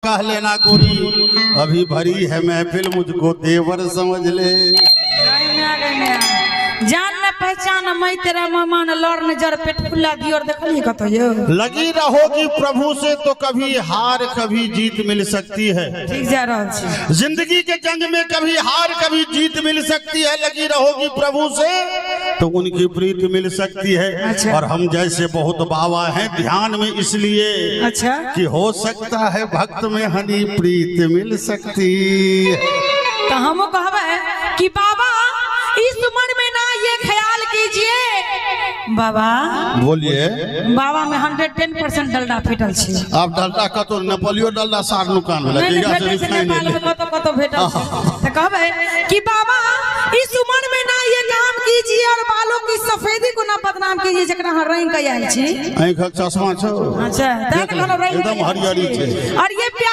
कह लेना गोरी, अभी भरी है महफिल, मुझको देवर समझ ले। जान न पहचान मैं तेरा मेहमान, लड़ न जर पेट फुल्ला दियोर, देखलिए कतौ यौ? लगी रहोगी प्रभु से तो कभी हार कभी जीत मिल सकती है। ठीक जा रहल छी। जिंदगी के जंग में कभी हार कभी जीत मिल सकती है, लगी रहोगी प्रभु से तो उनकी प्रीत मिल सकती है। अच्छा। और हम जैसे बहुत बाबा हैं ध्यान में इसलिए अच्छा कि हो सकता है भक्त में हनी प्रीत मिल सकती है। तो हम कहबै कि बाबा इस उम्र में ना ये ख्याल कीजिए बाबा। बोलिए। बाबा में 110% डलडा फेटल छै। आप डलडा कतो? नेपालियो डलडा सार नुकान भेलै। नहि, नहि, जहिया से भेटै छै रिफाइन नेपाल में एलै। कतौ कतौ भेटल छै। तऽ कहबै कि बाबा इस उम्र में ना ये काम कीजिए और बालों की सफेदी को ना बदनाम कीजिए, जकरा अहाँ रंग के आयल छी। आँखिक चश्मा छौ। अच्छा, तैं देख ने कहलहुँ ले, रंग के एकदम आयल हरियरी छी। छै। और ये प्यार